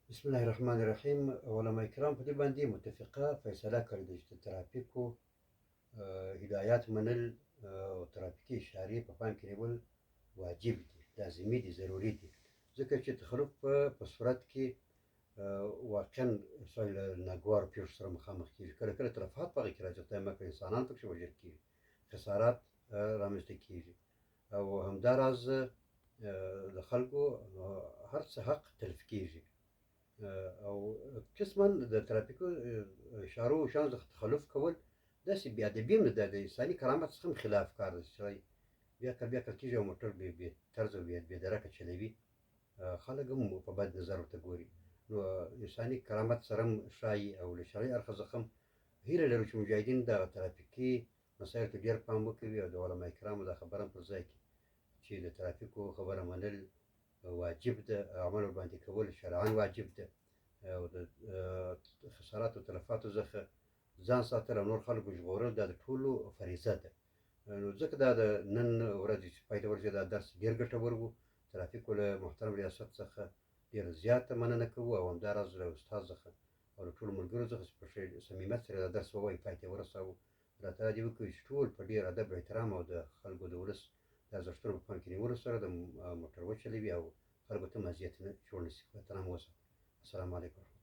بسم الله الرحمن الرحیم. علما کرام په دې باندې متفقه فیصله کړې ده چې د ترافیکو هدایات منل او ترافیکي اشارې په پام کې نیول واجب دي، لازمي دي، ضروري دي، ځکه چې تخلف په صورت کې واقعا سړی له ناګوارو پېښو سره مخامخ کېږي. کله کله تلفات په هغې کې راځي، خدای مه کړه انسانان پکښې وژل کېږي، خسارات رامنځته کېږي او همداراز د خلکو هر څه حق تلف کېږي. او قسما د ترافیکو اشارو شان څخه تخلف کول داسې بې ادبي هم نه ده، د انساني کرامت څخه هم خلاف کار دی. سړی بیا کل بیا کل کېږي او موټر بې طرز او بې درکه چلوي، خلک هم په بد نظر ورته ګوري. نو انساني کرامت سره هم ښايي او له شرعي اړخه څخه هم هیله لرو چې مجاهدین دغه ترافیکي مسایلو ته ډېر پام وکوي او د علما کرامو دا خبره هم پر ځای کړي چې د ترافیکو خبره منل واجب ده، عمل ورباندې کول شرعا واجب ده او د خساراتو تلفاتو څخه ځان ساتل او نور خلکو ژغورل دا د ټولو فریضه ده. نو ځکه دا د نن ورځې چې پای ته ورسېده دا درس ډېر ګټور و. ترافیکو له محترم ریاست څخه ډېره زیاته مننه کوو او همداراز له استاد څخه او له ټولو ملګرو څخه چې په ښه صمیمیت سره دا درس ووایي پای ته یې ورساوه. الله تعالی دې وکړي چې ټول په ډېر ادب، احترام او د خلکو د ولس د ارزښتونو په پام کې نیولو سره د موټر وچلوي او خلکو ته اذیت نه جوړ نه شي. خدای تعالی مو وساته. السلام علیکم.